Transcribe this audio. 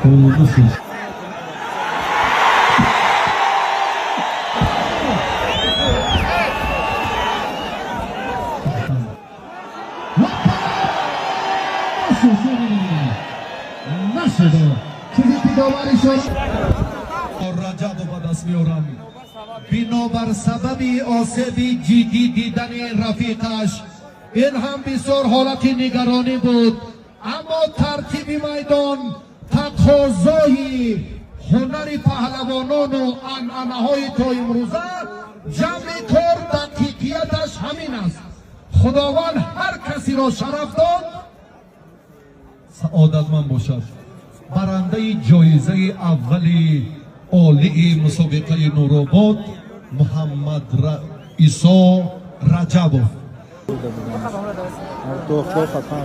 Olumlu. چیزی که داور اشاره Раҷабов ба даст меорам. Бинобар сабаби осеби ҷиддӣ дидани рафиқаш, ин ҳам бисёр ҳолати нигаронӣ буд, аммо тартиби майдон, тақозои ҳунари паҳлавонону анъанаҳои то имрӯза, ҷамъи кор дақиқияташ ҳамин аст. Худованд ҳар касеро шараф дод, саодатманд бошад. Барандаи ҷоизаи аввали олии мусобиқаи Нуробод Муҳаммад Исо Раҷабов. داخل خطا.